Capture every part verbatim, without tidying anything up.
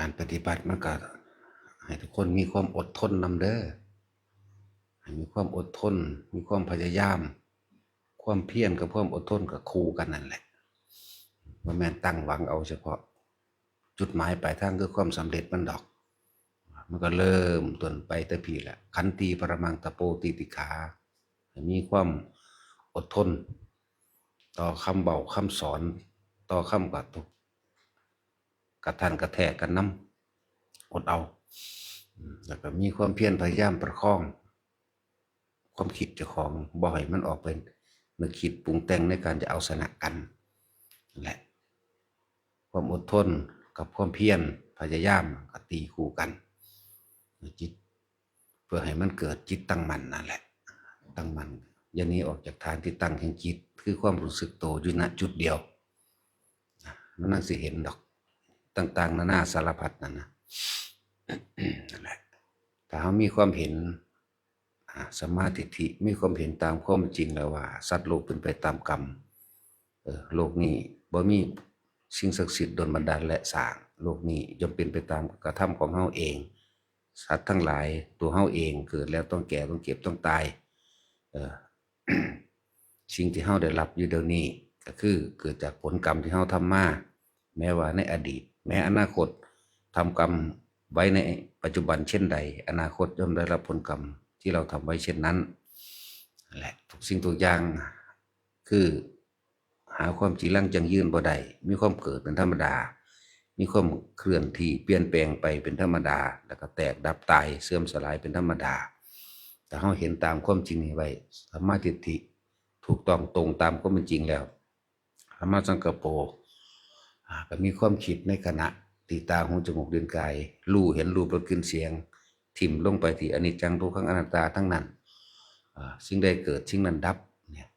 การปฏิบัติมันก็ให้ทุกคนมีความอดทนนำเด้อ ให้มีความอดทน มีความพยายาม ความเพียรกับความอดทนก็คู่กันนั่นแหละ บ่แม่นตั้งหวังเอาเฉพาะจุดหมายปลายทางคือความสำเร็จมันดอก มันก็เริ่มต้นไปแต่พี้แหละ ขันติปรมังตะโปติติขา ให้มีความอดทน ต่อคำเว้าคำสอน ต่อคำกระทบกระทั่นกระแทกกันนำ อดเอา อืม แล้วก็มีความเพียรพยายามประคอง ความคิดเจ้าของบ่ให้มันออกไปนึกคิดปรุงแต่งในการจะเอาชนะกันนั่นแหละ ความอดทนกับความเพียรพยายามก็ตีคู่กัน จิต เพื่อให้มันเกิดจิตตั้งมั่นนั่นแหละ ตั้งมั่น อย่าหนีออกจากฐานที่ตั้งแห่งจิต คือความรู้สึกโตอยู่ณจุดเดียว มันนั่นสิเห็นดอก ต่างๆ นานาสารพัดนั่นนะ นั่นแหละ ถ้าเรามีความเห็น อ่า สัมมาทิฏฐิ มีความเห็นตามความจริงแล้วว่า สัตว์โลกเป็นไปตามกรรม เออ โลกนี้บ่มีสิ่งศักดิ์สิทธิ์ดลบันดาลและสร้าง โลกนี้ย่อมเป็นไปตามกระทำของเฮาเอง สัตว์ทั้งหลาย ตัวเฮาเองเกิดแล้วต้องแก่ต้องเจ็บต้องตาย เออ สิ่งที่เฮาได้รับอยู่เดี๋ยวนี้ก็คือเกิดจากผลกรรมที่เฮาทำมา แม้ว่าในอดีต แม้อนาคต ทำกรรมไว้ในปัจจุบันเช่นใด อนาคตย่อมได้รับผลกรรมที่เราทำไว้เช่นนั้น และทุกสิ่งทุกอย่างคือหาความจีรังยั่งยืนบ่ได้ มีความเกิดเป็นธรรมดา มีความเคลื่อนที่เปลี่ยนแปลงไปเป็นธรรมดา แล้วก็แตกดับตายเสื่อมสลายเป็นธรรมดา แต่เราเห็นตามความจริงนี้ไว้ สัมมาทิฏฐิ ถูกต้องตรงตามความเป็นจริงแล้ว สัมมาสังกัปโป อ่า ก็มีความคิดในขณะที่ตาหูจมูกลิ้นกาย รู้เห็นรูปรสกลิ่นเสียง ถิ่มลงไปที่อนิจจังทุกขังอนัตตาทั้งนั้น อ่า สิ่งใดเกิดสิ่งนั้นดับเนี่ย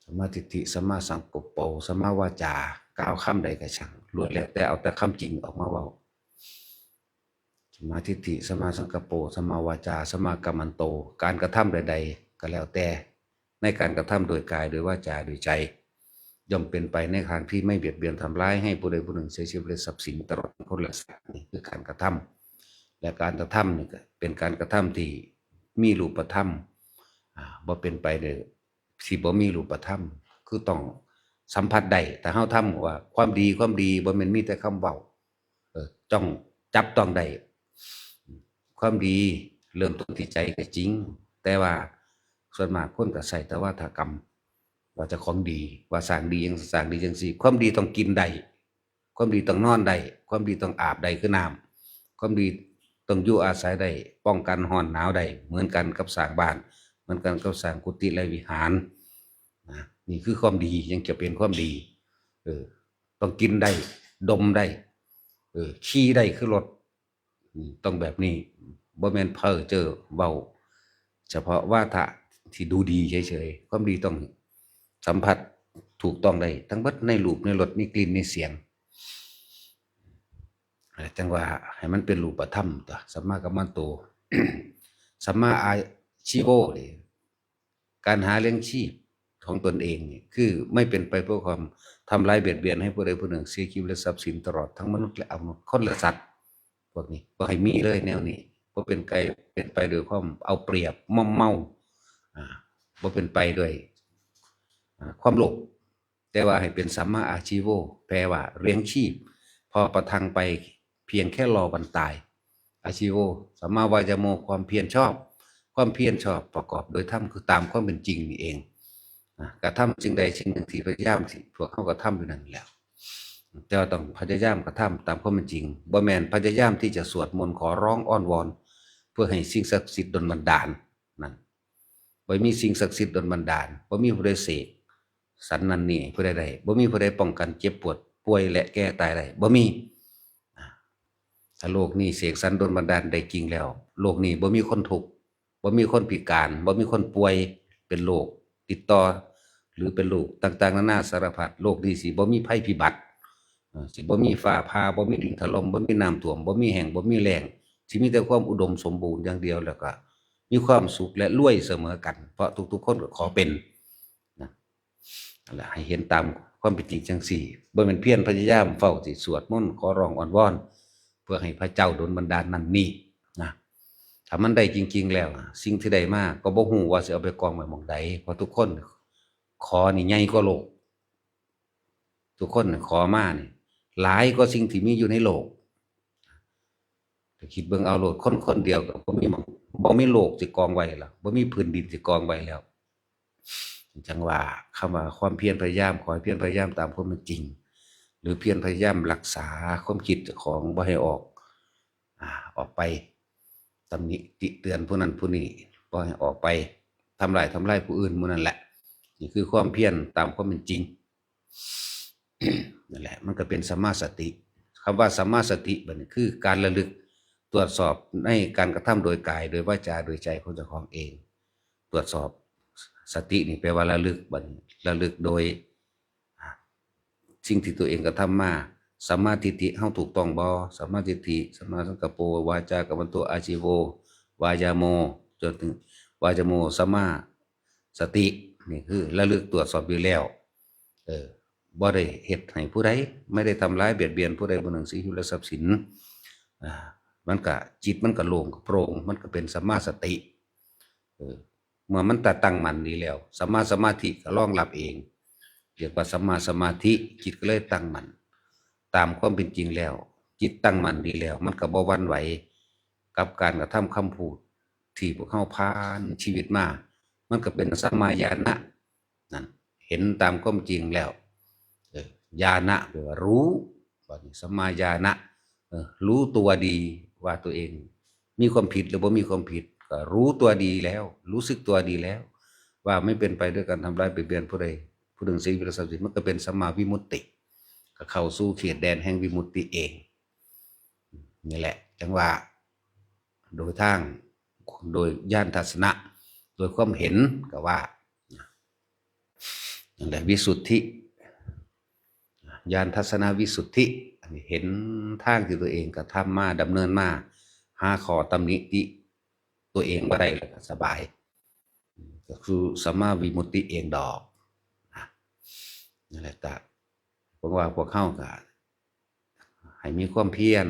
สัมมาทิฏฐิ สัมมาสังกัปโป สัมมาวาจากล่าวคำใดก็ช่างล้วนแล้วแต่เอาแต่คำจริงออกมาเว้า สัมมาทิฏฐิ สัมมาสังกัปโป สัมมาวาจา สัมมากัมมันโต การกระทำใดๆก็แล้วแต่ ในการกระทำโดยกายโดยวาจาโดยใจ ย่อมเป็นไปในทางที่ไม่เบียดเบียนทำร้ายให้ผู้ใดผู้หนึ่งเสียชีวิตและทรัพย์สินตลอดคนและสัตว์ นี่คือการกระทำ และการกระทำนี่ก็เป็นการกระทำที่มีรูปธรรม อ่า บ่เป็นไปโดยที่บ่มีรูปธรรม คือต้องสัมผัสได้ ถ้าเฮาทำว่าความดี ความดีบ่แม่นมีแต่คำเว้า เออ ต้องจับต้องได้ ความดีเริ่มต้นที่ใจก็จริง แต่ว่าส่วนมากคนก็ใช้แต่วาทกรรม ว่าเจ้าของดี ว่าสร้างดีจั่ง สร้างดีจั่งซี้ ความดีต้องกินได้ ความดีต้องนอนได้ ความดีต้องอาบได้คือน้ำ ความดีต้องอยู่อาศัยได้ ป้องกันร้อนหนาวได้ เหมือนกันกับสร้างบ้าน เหมือนกันกับสร้างกุฏิและวิหาร นะ นี่คือความดี ยังจะเป็นความดี เออ ต้องกินได้ ดมได้ เออ ขี่ได้คือรถ อืม ต้องแบบนี้ บ่แม่นเพ้อเจ้อเว้า เฉพาะวาทะที่ดูดีเฉยๆ ความดีต้องสัมผัสถูกต้องได้ ทั้งเบิดในรูป ในรส ในกลิ่น ในเสียง จั่งว่าให้มันเป็นรูปธรรมตั๊ว สัมมากัมมันโต สัมมาอาชีโวนี่ การหาเลี้ยงชีพของตนเองนี่ คือไม่เป็นไปเพื่อความทำร้ายเบียดเบียนให้ผู้ใดผู้หนึ่งเสียชีวิตและทรัพย์สินตลอดทั้งมนุษย์และอมนุษย์ คนและสัตว์ พวกนี้บ่ให้มีเลยแนวนี้ บ่เป็นไป เป็นไปโดยความเอาเปรียบ ม่อมเมา อ่า บ่เป็นไปด้วย อ่า ความโลภ แต่ว่าให้เป็นสัมมาอาชีโว แปลว่าเลี้ยงชีพ พอประทังไปเพียงแค่รอวันตาย อาชีโว สัมมาวายาโม ความเพียรชอบ ความเพียรชอบประกอบโดยธรรม คือตามความเป็นจริงนี่เอง อ่ะ กระทำสิ่งใดสิ่งหนึ่งที่พยายามที่พวกเขากระทำอยู่นั่นแหละ แต่ว่าต้องพยายามกระทำตามความเป็นจริง บ่แม่นพยายามที่จะสวดมนต์ขอร้องอ้อนวอน เพื่อให้สิ่งศักดิ์สิทธิ์ดลบันดาล นั่น บ่มีสิ่งศักดิ์สิทธิ์ดลบันดาล บ่มีผู้ใดเสกสรรนั่นนี่ผู้ใดได้ บ่มีผู้ใดป้องกันเจ็บปวดป่วยและแก่ตายได้ บ่มี อ่า ถ้าโลกนี้เสกสรรดลบันดาลได้จริงแล้ว โลกนี้บ่มีคนทุกข์ บ่มีคนพิการ บ่มีคนป่วย เป็นโรคติดต่อ หรือเป็นโรคต่างๆนานาสารพัด โลกนี้สิบ่มีภัยพิบัติ เอ่อ สิบ่มีฟ้าผ่า บ่มีดินถล่ม บ่มีน้ำท่วม บ่มีแห้ง บ่มีแล้ง สิมีแต่ความอุดมสมบูรณ์อย่างเดียว แล้วก็มีความสุขและรวยเสมอกัน เพราะทุกๆคนก็ขอเป็น นะ นั่นแหละ ให้เห็นตามความเป็นจริงจั่งซี้ บ่แม่นเพียรพยายามเฝ้าสิสวดมนต์ขอร้องอ้อนวอน พื่อให้พระเจ้าดลบันดาลนั่นนี่นะ ถ้ามันได้จริงๆแล้วอะ สิ่งที่ได้มาก็บ่ฮู้ว่าสิเอาไปกองไว้หม่องใด เพราะทุกคนขอนี่ใหญ่กว่าโลก ทุกคนขอมานี่หลายกว่าสิ่งที่มีอยู่ในโลก ถ้าคิดเบิ่งเอาโลด คนคนเดียวก็บ่มีหม่อง บ่มีโลกสิกองไว้แล้ว บ่มีพื้นดินสิกองไว้แล้ว จั่งว่าคำว่าความเพียรพยายาม ขอให้เพียรพยายามตามความเป็นจริง หรือเพียรพยายามรักษาความคิดเจ้าของบ่ให้ออก อ่า ออกไป ตำหนิติเตือนผู้นั้นผู้นี้ บ่ให้ออกไปทำร้ายทำลายผู้อื่นหมู่นั่นแหละ นี่คือความเพียรตามความเป็นจริง นั่นแหละ มันก็เป็นสัมมาสติ คำว่าสัมมาสติบัดนี้คือการระลึกตรวจสอบในการกระทำโดยกาย โดยวาจา โดยใจของเจ้าของเอง ตรวจสอบ สตินี่แปลว่าระลึกบัดนี้ ระลึกโดย อ่า สิ่งที่ตัวเองกระทำมา สัมมาทิฏฐิเฮาถูกต้องบ่ สัมมาทิฏฐิ สัมมาสังกัปโป วาจากัมมันโต อาชีโว วายาโม จนถึง วายาโม สัมมาสติ นี่คือระลึกตรวจสอบอยู่แล้ว เออ บ่ได้เฮ็ดให้ผู้ใด ไม่ได้ทำร้ายเบียดเบียนผู้ใด ผู้หนึ่ง ชีวิตและทรัพย์สิน อ่า มันก็ จิตมันก็โล่งโปร่ง มันก็เป็นสัมมาสติ เออ เมื่อมันตั้งมั่นดีแล้ว สัมมาสมาธิก็รองรับเอง เรียกว่าสัมมาสมาธิ จิตก็เลยตั้งมั่น ตามความเป็นจริงแล้ว จิตตั้งมั่นดีแล้ว มันก็บ่หวั่นไหวกับการกระทำคำพูดที่พวกเฮาผ่านชีวิตมา มันก็เป็นสัมมาญาณะ นั่น เห็นตามความจริงแล้ว เออ ญาณะแปลว่ารู้ บัดนี้สัมมาญาณะ เออ รู้ตัวดีว่าตัวเองมีความผิดหรือบ่มีความผิด ก็รู้ตัวดีแล้ว รู้สึกตัวดีแล้ว ว่าไม่เป็นไปด้วยการทำร้ายเบียดเบียนผู้ใด ผู้หนึ่ง ชีวิตและทรัพย์สิน มันก็เป็นสัมมาวิมุตติ ก็เข้าสู่เขตแดนแห่งวิมุตติเอง นี่แหละ จั่งว่า โดยทาง โดยญาณทัศนะ โดยความเห็นก็ว่า นั่นแหละ วิสุทธิ ญาณทัศนวิสุทธิ อันนี้เห็นทางที่ตัวเองกระทำมา ดำเนินมา หาข้อตำหนิติตัวเองบ่ได้ แล้วก็สบาย ก็คือสัมมาวิมุตติเองดอก นะ นั่นแหละ ก็หวังว่าพวกเฮาก็ให้มีความเพียร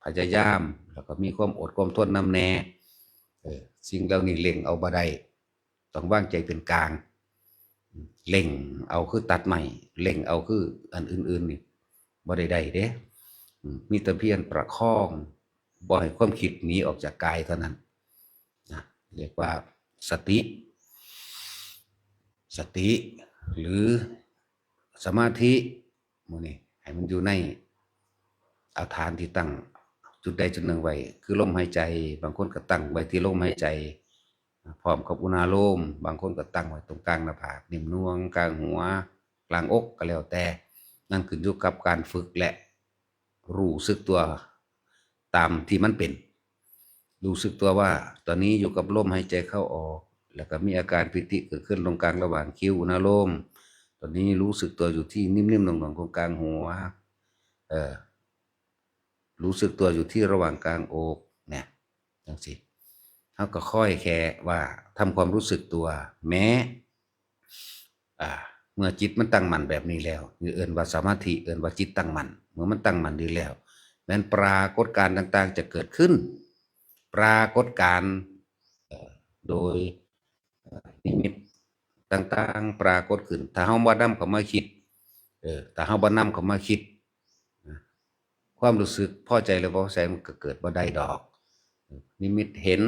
พยายาม แล้วก็มีความอดความทนนำแน่ เออ สิ่งเหล่านี้เร่งเอาบ่ได้ ต้องวางใจเป็นกลาง เร่งเอาคือตัดไม้ เร่งเอาคืออันอื่นๆนี่ บ่ได้ได้เด้ อืม มีแต่เพียงประคอง บ่ให้ความคิดหนีออกจากกายเท่านั้น นะ เรียกว่าสติ สติ หรือสมาธิ หมู่นี้ ให้มันอยู่ใน เอาฐานที่ตั้งจุดใดจุดหนึ่งไว้ คือลมหายใจ บางคนก็ตั้งไว้ที่ลมหายใจ พร้อมกับอุณาโลม บางคนก็ตั้งไว้ตรงกลางหน้าผาก นิ่มนวล กลางหัว กลางอก ก็แล้วแต่ นั่นขึ้นอยู่กับการฝึกและรู้สึกตัวตามที่มันเป็น รู้สึกตัวว่าตอนนี้อยู่กับลมหายใจเข้าออก แล้วก็มีอาการปีติเกิดขึ้นตรงกลางระหว่างคิ้ว อุณาโลม ตอนนี้รู้สึกตัวอยู่ที่นิ่มๆ หน่วงๆ ตรงกลางหัว เอ่อ รู้สึกตัวอยู่ที่ระหว่างกลางอก เนี่ย จั่งซี้ เฮาก็ค่อยแค่ว่าทำความรู้สึกตัว แม้ อ่า เมื่อจิตมันตั้งมั่นแบบนี้แล้ว นี่เอิ้นว่าสมาธิ เอิ้นว่าจิตตั้งมั่น เมื่อมันตั้งมั่นดีแล้ว แม้นปรากฏการณ์ต่างๆ จะเกิดขึ้น ปรากฏการณ์ เอ่อ โดย เอ่อ นิมิตต่างๆ ปรากฏขึ้น ถ้าเฮาบ่นำเข้ามาคิด เออ ถ้าเฮาบ่นำเข้ามาคิด นะ ความรู้สึกพอใจหรือบ่พอใจมันก็เกิดบ่ได้ดอก นิมิตเห็น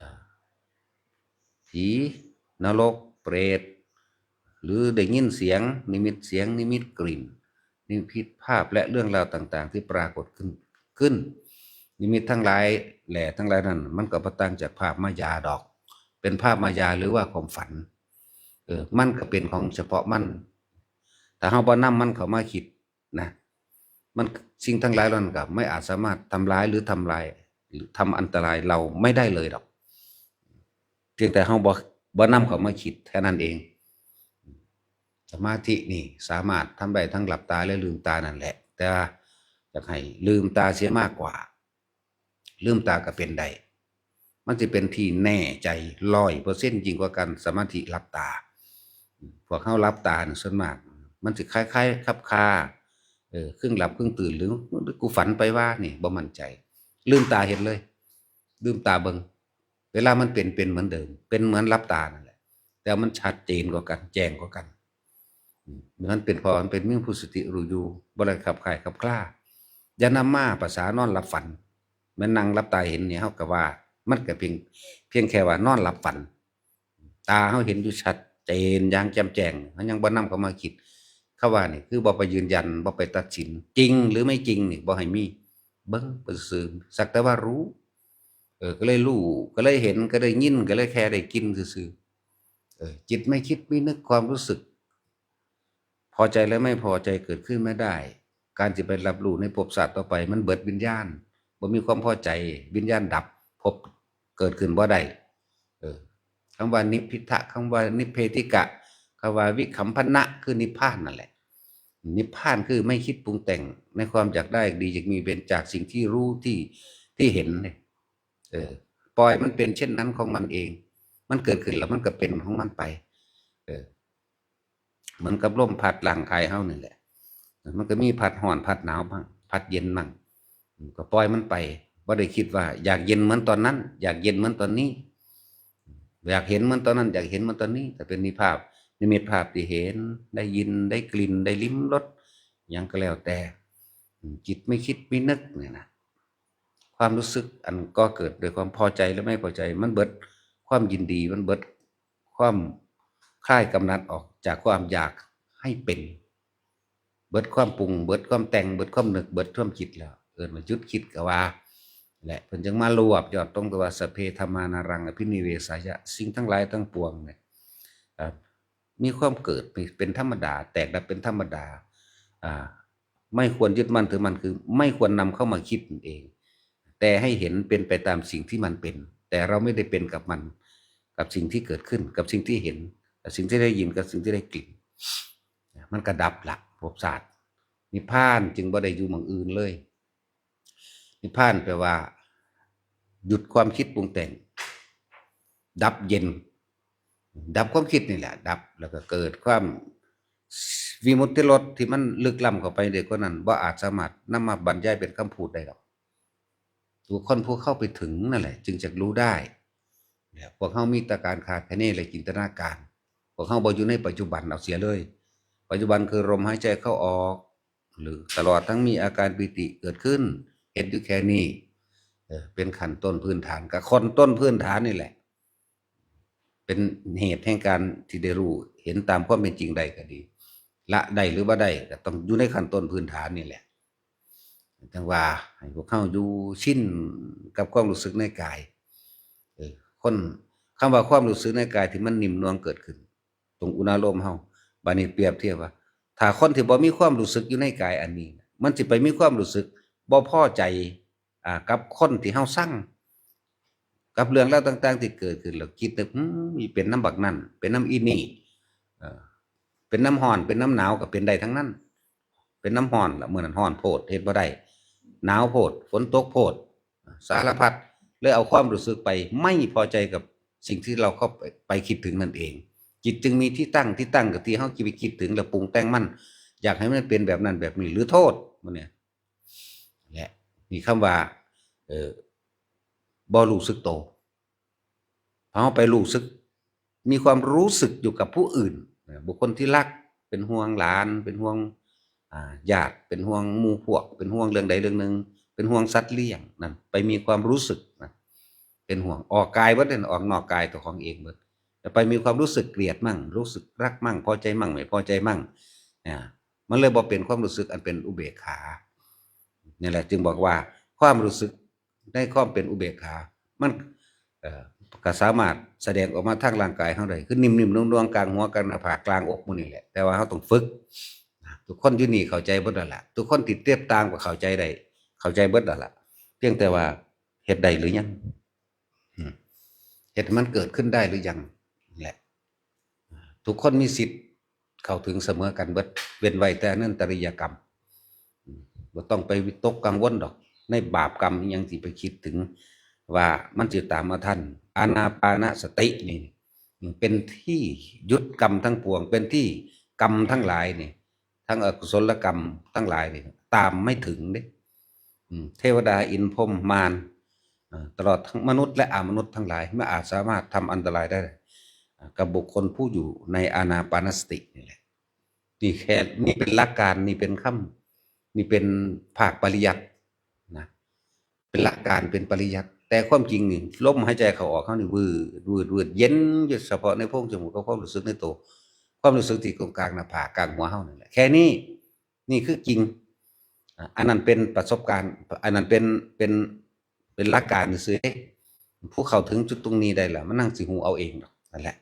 อ่า ผี นรก เปรต หรือได้ยินเสียง นิมิตเสียง นิมิตกลิ่น นิมิตภาพและเรื่องราวต่างๆ ที่ปรากฏขึ้น ขึ้น นิมิตทั้งหลายแหล่ทั้งหลายนั้น มันก็บ่ต่างจากภาพมายาดอก เป็นภาพมายาหรือว่าความฝัน เออ มันก็เป็นของเฉพาะมัน ถ้าเฮาบ่นำมันเข้ามาคิดนะ มัน สิ่งทั้งหลายเหล่านั้นก็ไม่อาจสามารถทำร้ายหรือทำลาย หรือทำอันตรายเราไม่ได้เลยดอก เพียงแต่เฮาบ่ บ่นำเข้ามาคิดแค่นั้นเอง สมาธินี่สามารถทำได้ทั้งหลับตาและลืมตานั่นแหละ แต่ว่าอยากให้ลืมตาเสียมากกว่า ลืมตาก็เป็นได้ มันสิเป็นที่แน่ใจร้อยเปอร์เซ็นต์ ยิ่งกว่าการสมาธิหลับตา พวกเฮาหลับตานี่ส่วนมาก มันสิคล้ายๆ คับคา เออ ครึ่งหลับครึ่งตื่น หรือ หรือกูฝันไปวะนี่ บ่มั่นใจ ลืมตาเห็นเลย ลืมตาเบิ่ง เวลามันเป็น เป็นเหมือนเดิม เป็นเหมือนหลับตานั่นแหละ แต่มันชัดเจนกว่ากัน แจ้งกว่ากัน อืม มันเป็น เพราะมันเป็นมีผู้สติรู้อยู่ บ่ได้ขับคล้ายขับคลา อย่านำมาภาษานอนหลับฝัน แม่นนั่งหลับตาเห็นนี่ เฮาก็ว่า มันก็เพียง เพียงแค่ว่านอนหลับฝัน ตาเฮาเห็นอยู่ชัดเจนอย่างแจ่มแจ้ง เฮายังบ่นำเข้ามาคิด คำว่านี่คือบ่ไปยืนยัน บ่ไปตัดสิน จริงหรือไม่จริงนี่บ่ให้มี เบิ่งไปซื่อๆ สักแต่ว่ารู้ เออ ก็เลยรู้ ก็เลยเห็น ก็ได้ยิน ก็เลยแค่ได้กลิ่นซื่อๆ เออ จิตไม่คิดไม่นึก ความรู้สึก พอใจและไม่พอใจเกิดขึ้นไม่ได้ การสิไปรับรู้ในภพชาติต่อไป มันเบิดวิญญาณ บ่มีความพอใจ วิญญาณดับ ภพเกิดขึ้นบ่ได้ เออ คำว่านิพพิทะ คำว่านิพเพธิกะ คำว่าวิคัมพนะ คือนิพพานนั่นแหละ นิพพานคือไม่คิดปรุงแต่งในความอยากได้ ดีอยากมี เป็นจากสิ่งที่รู้ ที่ ที่เห็นเนี่ย เออ ปล่อยมันเป็นเช่นนั้นของมันเอง มันเกิดขึ้นแล้วมันก็เป็นของมันไป เออ เหมือนกับลมพัดร่างกายเฮานี่แหละ มันก็มีพัดร้อน พัดหนาวบ้าง พัดเย็นบ้าง ก็ปล่อยมันไป บ่ได้คิดว่าอยากเย็นเหมือนตอนนั้น อยากเย็นเหมือนตอนนี้ อยากเห็นเหมือนตอนนั้น อยากเห็นเหมือนตอนนี้ แต่เป็นนิพพาน นิมิตภาพที่เห็น ได้ยิน ได้กลิ่น ได้ลิ้มรส หยังก็แล้วแต่ อืม จิตไม่คิดไม่นึกเนี่ยนะ ความรู้สึกอันก่อเกิดโดยความพอใจและไม่พอใจ มันเบิดความยินดี มันเบิดความคลายกำหนัดออกจากความอยากให้เป็น เบิดความปรุง เบิดความแต่ง เบิดความนึก เบิดความคิดแล้ว เอิ้นว่าหยุดคิดก็ว่า และเพิ่นจึงมารวบยอดตรงตัวว่า สัพเพธัมมานารังอภินิเวสายะ สิ่งทั้งหลายทั้งปวงเนี่ย อ่า มีความเกิดเป็นธรรมดา แตกดับเป็นธรรมดา อ่า ไม่ควรยึดมั่นถือมั่น คือไม่ควรนำเข้ามาคิดนั่นเอง แต่ให้เห็นเป็นไปตามสิ่งที่มันเป็น แต่เราไม่ได้เป็นกับมัน กับสิ่งที่เกิดขึ้น กับสิ่งที่เห็น กับสิ่งที่ได้ยิน กับสิ่งที่ได้กลิ่น มันก็ดับละภพชาติ นิพพานจึงบ่ได้อยู่หม่องอื่นเลย นิพพานแปลว่า หยุดความคิดปรุงแต่ง ดับเย็น ดับความคิดนี่แหละ ดับ แล้วก็เกิดความวิมุตติรสที่มันลึกล้ำเข้าไปเด้กว่านั้น บ่อาจสามารถนำมาบรรยายเป็นคำพูดได้ดอก บุคคลผู้เข้าไปถึงนั่นแหละ จึงจะรู้ได้ เนี่ย พวกเฮามีแต่การคาดคะเนและจินตนาการ พวกเฮาบ่อยู่ในปัจจุบันเอาเสียเลย ปัจจุบันคือลมหายใจเข้าออก หรือตลอดทั้งมีอาการปีติเกิดขึ้น เห็นอยู่แค่นี้ เออ เป็นขั้นต้นพื้นฐาน กับขั้นต้นพื้นฐานนี่แหละ เป็นเหตุแห่งการที่ได้รู้เห็นตามความเป็นจริงได้ก็ดี ละได้หรือบ่ได้ก็ต้องอยู่ในขั้นต้นพื้นฐานนี่แหละ จั่งว่าให้พวกเฮาอยู่ชินกับความรู้สึกในกาย เออ คน คำว่าความรู้สึกในกายที่มันนิ่มนวลเกิดขึ้น ตรงอุณาโลมเฮา บาดนี้เปรียบเทียบว่า ถ้าคนที่บ่มีความรู้สึกอยู่ในกายอันนี้ มันสิไปมีความรู้สึกบ่พอใจ อ่า กับคนที่เฮาซัง กับเรื่องราวต่างๆที่เกิดขึ้น แล้วคิดนึก อืม อีเป็นนำบักนั่น เป็นนำอีนี่ เออ เป็นนำร้อน เป็นนำหนาวก็เป็นได้ทั้งนั้น เป็นนำร้อนล่ะ มื้อนั้นร้อนโพด เฮ็ดบ่ได้ หนาวโพด ฝนตกโพด สารพัด เลยเอาความรู้สึกไปไม่พอใจกับสิ่งที่เราเข้าไป ไปคิดถึงนั่นเอง จิตจึงมีที่ตั้ง ที่ตั้งก็ที่เฮาคิดไปคิดถึงแล้วปรุงแต่งมัน อยากให้มันเป็นแบบนั้นแบบนี้ หรือโทษมันเนี่ย และมีคำว่า เออ บ่รู้สึกโต พอเฮาไปรู้สึก มีความรู้สึกอยู่กับผู้อื่น บุคคลที่รัก เป็นห่วงหลาน เป็นห่วง อ่า ญาติ เป็นห่วงหมู่พวก เป็นห่วงเรื่องใดเรื่องหนึ่ง เป็นห่วงสัตว์เลี้ยงนั่น ไปมีความรู้สึกนะ เป็นห่วง ออกกายเบิดเลย ออกนอกกายตัวของเองเบิด แต่ไปมีความรู้สึกเกลียดมั่ง รู้สึกรักมั่ง พอใจมั่ง ไม่พอใจมั่ง อ่า มันเลยบ่เป็นความรู้สึกอันเป็นอุเบกขา นี่แหละจึงบอกว่าความรู้สึกในความเป็นอุเบกขา มัน เอ่อ ก็สามารถแสดงออกมาทางร่างกายเฮาได้ คือนิ่มๆ นวลๆ กลางหัว กลางหน้าผาก กลางอกหมู่นี่แหละ แต่ว่าเฮาต้องฝึก ทุกคนอยู่นี่เข้าใจเบิดแล้วล่ะ ทุกคนที่ติดตามก็เข้าใจได้ เข้าใจเบิดแล้วล่ะ เพียงแต่ว่าเฮ็ดได้หรือยัง อืม เฮ็ดให้มันเกิดขึ้นได้หรือยัง แหละ ทุกคนมีสิทธิ์เข้าถึงเสมอกันเบิด เว้นไว้แต่อนันตริยกรรม อืม บ่ต้องไปวิตกกังวลดอก ในบาปกรรมอิหยังสิไปคิดถึง ว่ามันสิตามมาทัน อานาปานสตินี่ อืม เป็นที่หยุดกรรมทั้งปวง เป็นที่กรรมทั้งหลายนี่ ทั้งอกุศลกรรมทั้งหลายนี่ตามไม่ถึงเด้ อืม เทวดาอินทร์พรหมมาร อ่า ตลอดทั้งมนุษย์และอมนุษย์ทั้งหลาย ไม่อาจสามารถทำอันตรายได้ อ่า กับบุคคลผู้อยู่ในอานาปานสตินี่แหละ นี่แค่ นี่เป็นหลักการ นี่เป็นคำ นี่เป็นภาคปริยัตินะ เป็นหลักการ เป็นปริยัติ แต่ความจริงนี่ ลมหายใจเข้าออกเฮานี่วืด วืด วืด เย็นอยู่เฉพาะในโพรงจมูกกับความรู้สึกในตัว ความรู้สึกที่ตรงกลางหน้าผาก กลางหัวเฮานั่นแหละ แค่นี้ นี่คือจริง อ่ะ อันนั้นเป็นประสบการณ์ อันนั้นเป็น เป็น เป็นหลักการซื่อๆเด้ ผู้เข้าถึงจุดตรงนี้ได้แล้ว มันนั่งสิฮู้เอาเองดอก นั่นแหละ